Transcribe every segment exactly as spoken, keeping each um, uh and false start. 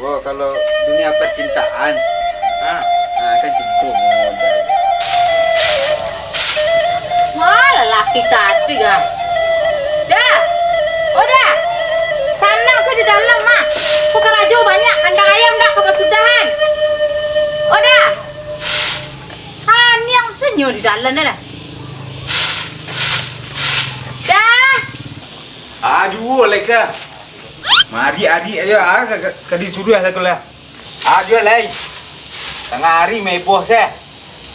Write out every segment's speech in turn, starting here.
Oh, kalau dunia percintaan, ha, ha, kan cukup modal. Malah laki tadi, ah. Dah. Oh, dah. Sanang sajo di dalam, mah. Karajo banyak, kandang ayam dah ka pasudahan. Oh, dah. Aniang sajo di dalam dah. Dah. Ah, juo lai ka. Maarik-arik ajo, ah, ka, ka, ka disuruah sakolah. Ah, juo lai. Tangah ari main boh se.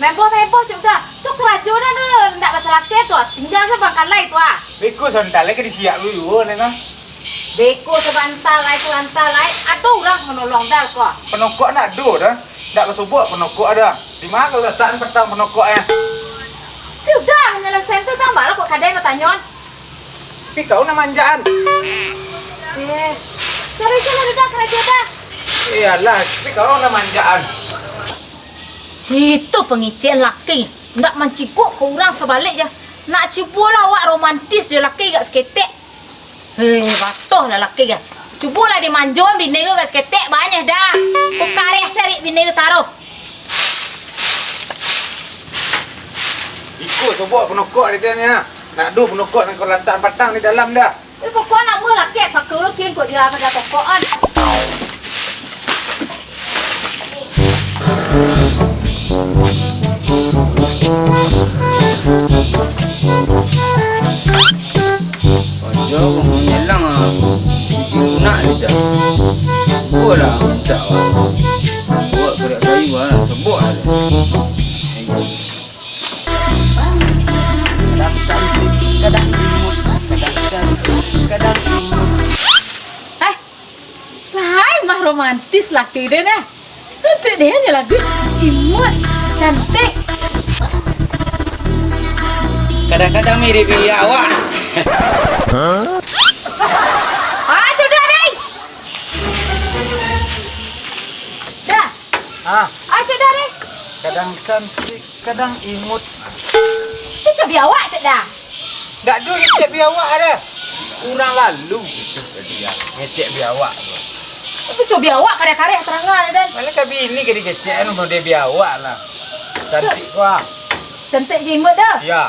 Main boh, main boh, Cuk Da. Tu karajo dah tu, ndak basalasai tu, ah. Tingga se bangkalai tu, ah. Beko sabanta lai ka disiak dulu juo, Nena. Beko sabanta lai, sabanta lai. Ado urang manolong dah ko. Panokok ndak ado dah. Ndak basubuak panokok dah. Di ma kalau latakan patang panokok, eh? Cuk Da, manyalasaian tu tambah lah kok kadai batanyo. Tapi kau nan manjaan. Eh, cari calo duduak karajo dah. Iyolah, tapi kau nan manjaan. Cito pangicek laki, ndak mancigok ka urang sabalik ja. Nak cubolah awak romantis jo laki agak saketek. Heh, batoh lah laki ja. Cubolah dimanjoan bini ko agak saketek, banyak dah. Ko kareh sarik bini ko taruh. Iko sobok panokok di dia ni, ha. Nak ado panokok nan kau latak patang di dalam dah. Eh, pokok nak mah lakek pakai ulu kin kok dia kada pokok an. Aja urang manyelang ah. Nak lidah. Bola minta ah. Buat gerak kayu ah, sebok ah. Kadang cantik, kadang imut, kadang cantik, kadang imut. Eh, lai mah romantis laki dia nah. Untuk dia hanya lagu imut, cantik. Kadang-kadang mirip iya awak. Ah, sudah deh. Dah. Ah. Ah, sudah deh. Kadang cantik, kadang imut. Itu cobi awak, Cik, dah. Ndak ado ngecek biawak ado. Urang lalu situ tadi, ya, ngecek biawak tu. Tapi cobi awak kareh-kareh terangan, Dan. Malah ka bini ka dikecek anu, model biawak lah. Cantik ko ah. Cantik jo imut dah. Ya.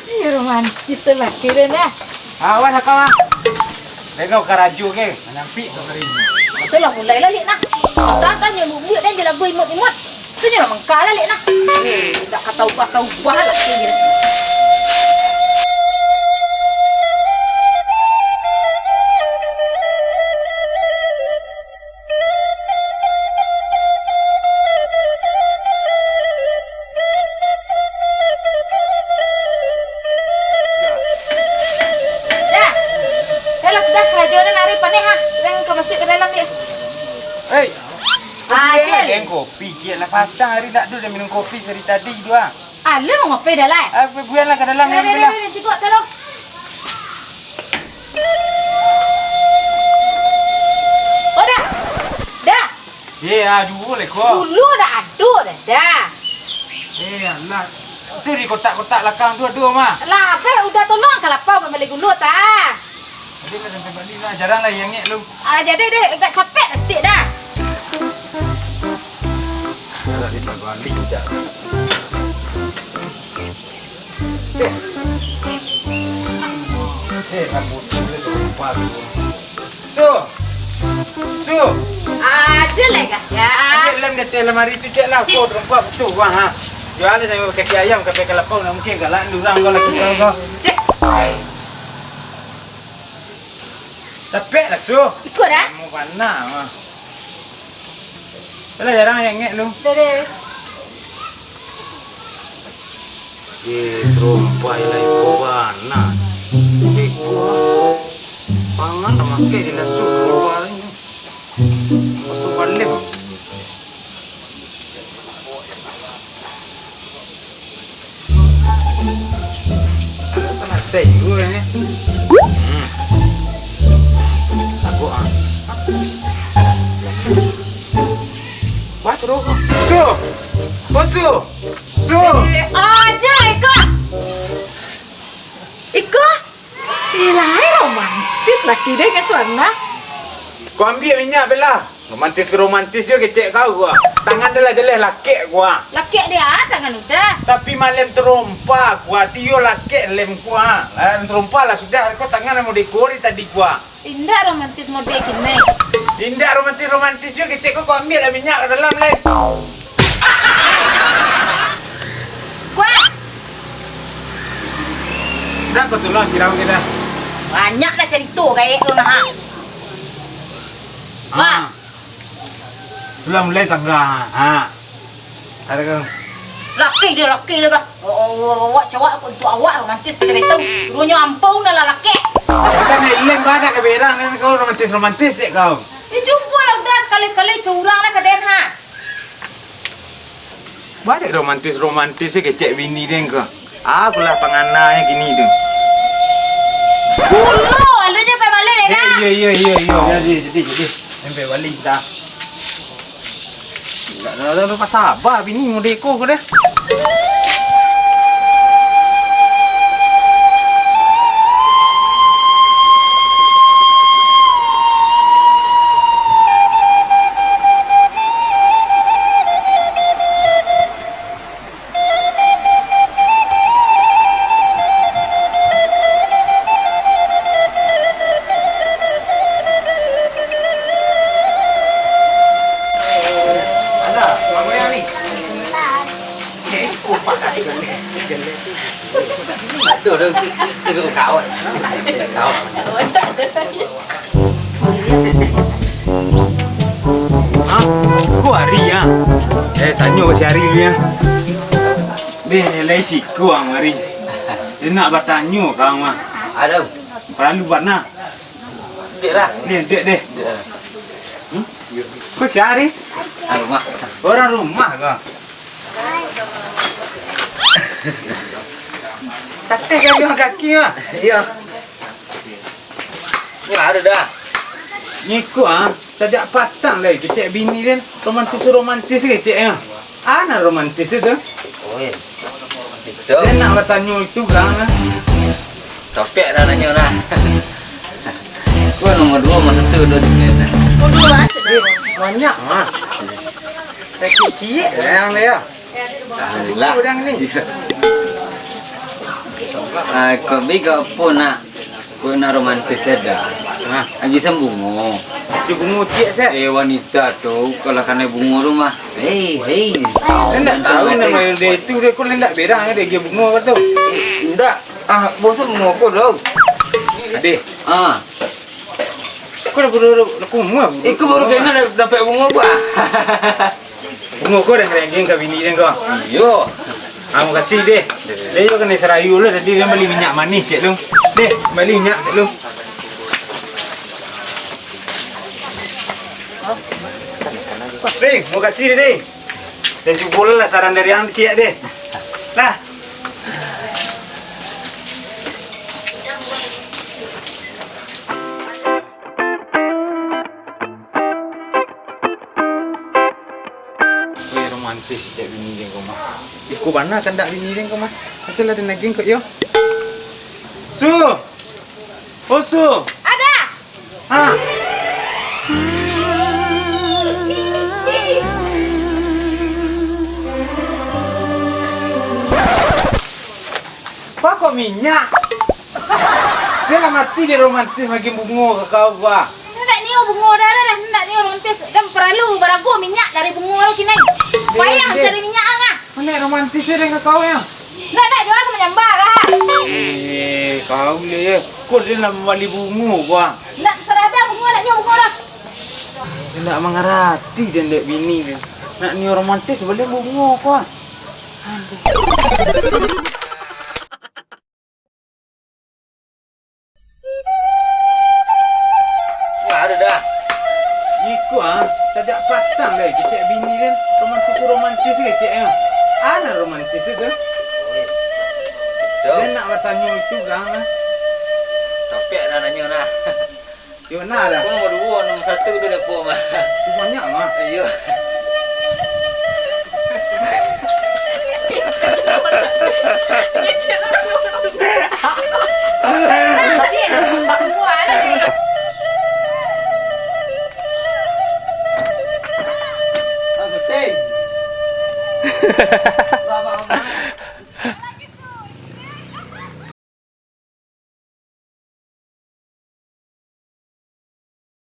Ih, romantis tu laki dia nah. Awas akau ah. Dengau karajo ke, manyampik tu kering. Itulah mulailah, Lik, nah. Tantang nyo lubuk dan je lagu imut-imut. Tu nyo lah mengkah lah, Lik, nah. Eh, dak kata ubah-ubah lah, Lik. Dah. Dah lah, sudah, karajo dah nari paneh, ha. Urang ka masuak ka dalam dia. Hei. Ah, Cil. Kopi, Cil, lah patang hari ndak ado dah minum kopi sari tadi tu, ah. Ah, lu mau ngopi dah, lai? Ah, buan lah ka dalam. Dah, dah, dah, dah, cukup, tolong. Oh, dah. Dah. Eh, ah, juo lah ko. Dulu dah ado dah, dah. Eh, alah. Tu di kotak-kotak lakang tu ado mah. Lah, abeh udah tolong ka lapau bali gulo ta. Tadi lah sampai bali lah, jarang lah yang ngek lu. Ah, jadi deh, agak capek dah setik dah. Alah, di bali dah. Eh. Eh, rambut tu dia terlupa tu. Su. Su. Aja lah, Kak. Ya. Ambil lem di atas lemari tu, cek lah. Kau terlupa betul, bang, ha. Jual dia sampai kaki ayam, sampai ke lapau, nak mungkin galak ni orang kau lagi kau, kau. Cek. Capek lah, Su. Ikut dah. Kamu panah, ha. Alah, jarang yang ngek lu. Deh, deh. Eh, terompai lah iko bana. Iko, ah. Pangan dah makai di lasu terompai ni. Masuk balik. Salasai juo, eh. Hmm. Tabuk, ah. Wah, terus. Su! Oh, Su! Su! Eh, aja, Iko! Iko! Eh, lai romantis laki dia dengan Suarna. Ko ambiak minyak bela. Romantis ko romantis jo kecek kau ko. Tangan dah lah jaleh lakek ko. Lakek dia tangan udah. Tapi malem terompa ko, tio lakek lem ko. Lah terompa lah sudah ko tangan model ko dari tadi ko. Indak romantis model kini. Indak romantis-romantis jo kecek ko, ko ambiak lah minyak ka dalam lai. Kuah. Dah ko tolong siram kita. Banyak lah carito gaek tu nah. Wah. Sudah mulai tangga. Ha. Ada kan? Laki dia, laki dia kah? Oh, oh, oh, awak cawak untuak awak romantis betul-betul. Runyo ampau lah lakek. Kan ilem banyak ke berang ni kau romantis-romantis cek kau. Ya cubo lah udah sekali-sekali curang lah ka den ha. Baliak romantis-romantis se kecek bini den ko. Apolah pangananyo kini tu. Pulo, alun je pai baliak, eh, dah. Iyo, iyo, iyo, iyo. Jadi, jadi, jadi. Sampai baliak dah. Indak ado, ado, ado pasaba bini model ko ko dah. Alah, Mak Goyang ni. Eh, kupak kaki. Aduh, aduh, aduh, aduh, kawan. Kawan. Ha? Ko Ari, ha? Eh, tanyo ka si Ari dulu, ha. Beh, lai siko ang Ari. Dia nak batanyo ka ang mah. Ado. Paralu bana. Dek lah. Ni, dek deh. Dek lah. Hmm? Ko si Ari? Ah, rumah. Urang rumah ko. Tateh gaduah kaki mah. Iyo. Ni lah ado dah. Ngiko ah, sajak patang lai kecek bini den romantis-romantis kecek ah. Ana romantis itu. Oi. Itu. Den nak batanyo itu urang ah. Capek dah nanyo dah. Ko nomor duo, nomor satu tu di sini dah. Nomor duo ah. Eh, banyak mah. Kecik-kecik lah yang dia. Alah. Urang ni. Ah, ko bi ka apo nak? Ko nak romantis ado. Ha. Agiah sen bungo. Di bungo ciek se. Eh, wanita tu, kalau kanai bungo tu mah. Hei, hei. Indak tahu nama dia itu, dia ko indak berang dia agiah bungo tu. Eh, indak. Ah, bosan bungo ko tu. Adeh. Ah. Ko dah, dah, dah, dah kumua. Iko baru kena da-, dapek bungo ko ah. Bungo ko dah rengeng ka bini den ko. Iyo. Ah, makasih deh. Deh, yo kanai sarayu lah tadi den bali minyak manih cek lu. Deh, bali minyak cek lu. Deh, makasih deh, deh. Den cubo lah saran dari ang ciek deh. Nah. Weh, romantis cek bini den ko mah. Iko bana kandak bini den ko mah. Acalah den agiah ko yo. Su! Oh, Su! Ada! Ha. Pakok minyak. Dia lah mati, dia romantis bagi bungo ka kau, bah. Indak nio bungo dah, dah, dah. Indak nio romantis. Dan paralu barago minyak dari bungo tu kinai. Payah cari minyak ang ah. Mana romantis dia dengan kau yang? Ndak, ndak, jua aku manyambah kah? Eh, kau ni ya. Kau dia nak membali bungo kau ah. Ndak, terserah dah bungo, nak nyo bungo dah. Dia ndak mangarati dia ndak bini dia. Nak nio romantis bali bungo kau ah. Aduh. Wah, ada dah. Iko ah, sajak patang lai kecek bini den romantis-romantis kecek ah. Ana romantis itu. Oi. Betul. Den nak batanyo itu gang ah. Capek dah nanyo nah. Yo nah dah. Ko nomor duo, nomor satu tu depo mah. Tu banyak mah. Iyo.